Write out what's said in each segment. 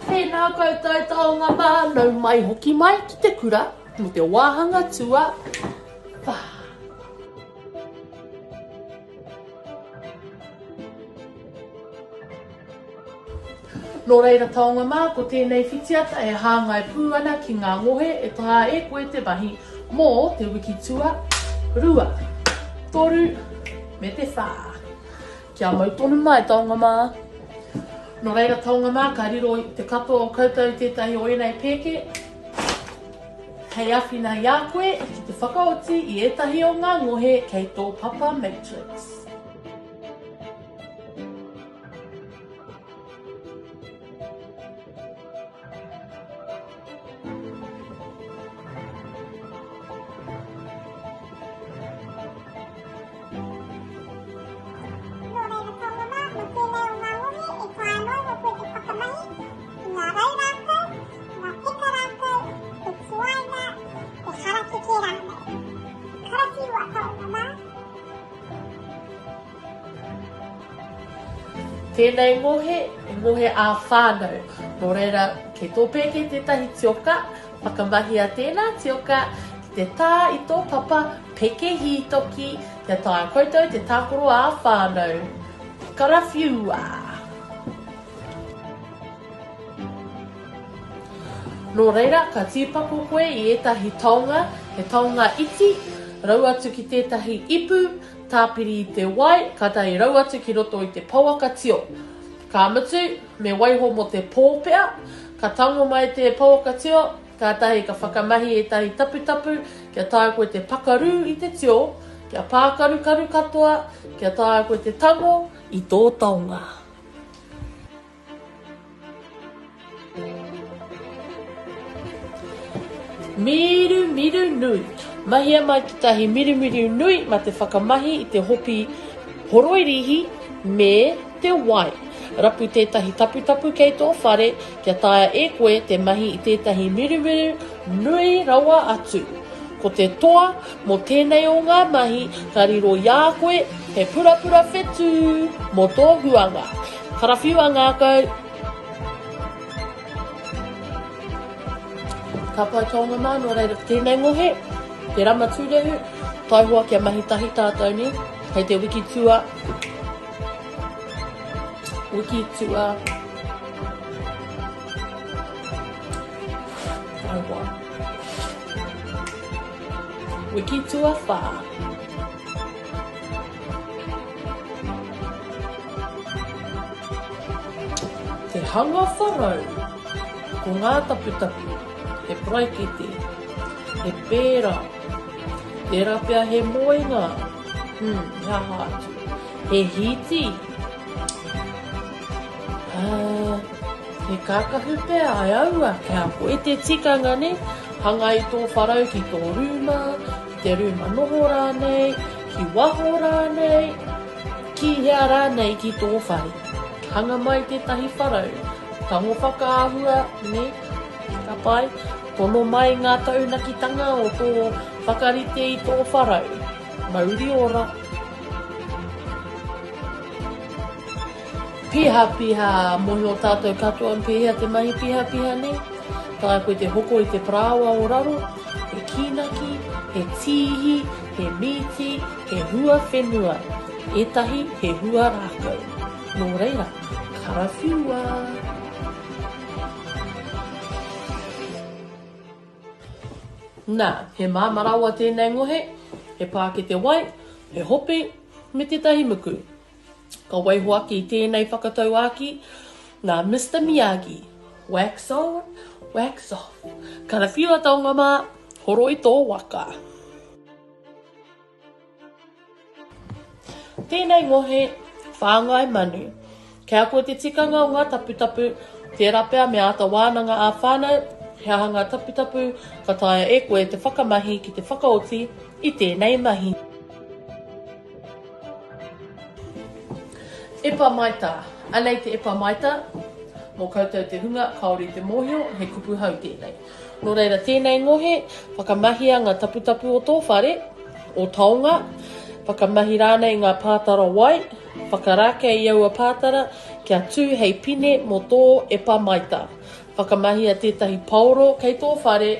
Tēnā koutou taonga mā, nau mai hoki mai ki te kura mō te wāhanga tua whā. Nō reira taonga mā, ko tēnei whitiata e hāngai pū ana ki ngā ngohe e taea e koe te mahi mō te wiki tua, rua, toru, me te whā. Kia mau tonu mai taonga mā. Nō reira taonga mā, ka riro i te katoa o koutou tētahi o ēnei pēke hei āwhina i a koe ki te whakaoti i ētahi o ngā ngohe kei tō papa matrix. Nō reira taonga mā, mō tēnei o ngā ngohe e taea noa iho koe te whakamahi i ngā rau rākau, ngā peka rākau, te tuaina, te harakeke rānei. Karawhiua taonga mā. Tēnei ngohe, he ngohe ā-whānau. Nō reira, kei tō pēke tētahi tioka, whakamahia tēnā tioka ki te tā i tō papa peke hītoki kia taea koutou te tākaro ā-whānau. Karawhiua! Nō reira, ka tīpako koe i ētahi taonga, he taonga iti, rau atu ki tētahi ipu, tāpiri i te wai, kātahi rau atu ki roto i te pouaka tio. Ka mutu, me waiho mō te pō pea, ka tango mai te pouaka tio, kātahi ka whakamahi ētahi taputapu kia taea koe te pakarū i te tio, kia pākarukaru katoa, kia taea koe te tango i tō taonga. Mirumiru nui. Mahia mai tētahi mirumiru nui mā te whakamahi i te hopi horoi rīhi me te wai. Rapu tētahi taputapu kei tō whare kia taea e koe te mahi i tētahi mirumiru nui rawa atu. Ko te toa mō tēnei o ngā mahi ka riro i a koe he purapura whetū mō tō huanga. Karawhiua ngākau. Ka pai taonga mā, nō reira ko tēnei ngohe, te rama tūrehu, taihoa kia mahi tahi tātou nē, hei te wiki tua, wiki tua, taihoa, wiki tuawhā. Te hanga wharau, ko ngā taputapu, he paraikete, he pēra, tērā pea he moenga, hmm, he aha atu, he hīti, uh, he kākahu pea, ai aua, kia koe te tikanga, ne? Hanga i tō wharau ki tō rūma, ki te rūma noho rānei, ki waho rānei, ki hea rānei ki tō whare. Hanga mai tētahi wharau, tango whakaahua, nē, ka pai, tono mai ngā taunakitanga o tō whakarite i tō wharau. Mauri ora! Pihapiha, mōhio tātou katoa me pēhea te mahi pihapiha, nē? Taea koe te hoko i te parāoa o raro, he kīnaki, he tīhi, he mīti, he hua whenua, ētahi he hua rākau. Nō reira, karawhiua! Nā, he māmā rawa tēnei ngohe, he pākete wai, he hopi, me tētahi muku. Ka waiho ake i tēnei whakatauākī nā Mister Miyagi, Wax on, wax off. Karawhiua taonga mā, horo i tō waka. Tēnei ngohe, whāngai manu. Kei a koe te tikanga o ngā taputapu, tērā pea me āta wānanga ā-whānau he aha ngā taputapu ka taea e koe te whakamahi ki te whakaoti i tēnei mahi. Epa Maita. Anei te epa maita, mō koutou te hunga kāore i te mōhio, he kupu hou tēnei. Nō reira tēnei ngohe, whakamahia ngā taputapu o tō whare, o taonga, whakamahi rānei ngā pātara wai. Whakarākei i aua pātara kia tū hei pine mō tō epa maita. Whakamahia tētahi paoro kei tō whare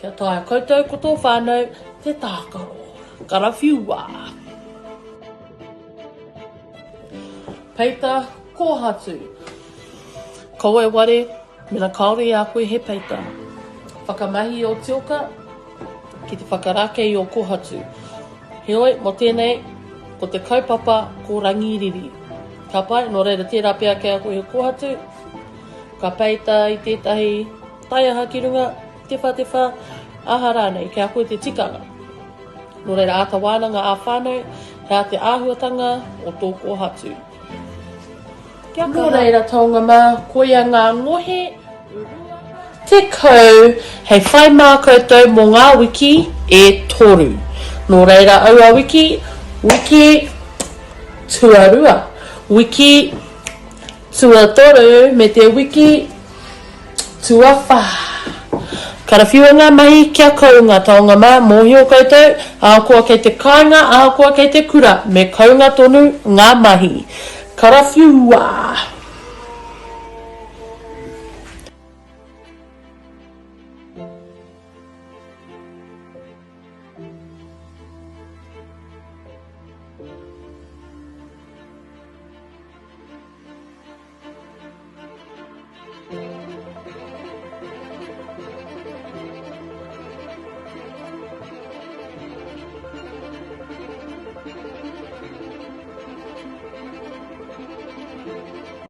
kia taea koutou ko tō whānau te tākaro. Karawhiua! Peita kōhatu. Kaua e ware, mena kāore i a koe he peita. Whakamahi i ō tioka ki te whakarākei i ō kōhatu. Heoi, mō tēnei, ko te kaupapa ko Rangiriri. Ka pai, nō reira tērā pea kei a koe he kōhatu, ka peita i tētahi taiaha ki runga, tewhatewha, aha rānei, kei a koe te tikanga. Nō reira, āta wānanga ā-whānau, he aha te āhuatanga o tō kōhatu. Kia kaha. Nō reira, taonga mā, koia ngā ngohe 20 hei whai mā koutou mō ngā wiki e toru. Nō reira, aua wiki, wiki tuarua, wiki tuatoru me te wiki Tuawhā. Karawhiua ngā mahi kia kounga taonga mā, mōhio koutou, ahakoa kei te kāinga, ahakoa kei te kura, me kounga tonu ngā mahi. Karawhiua!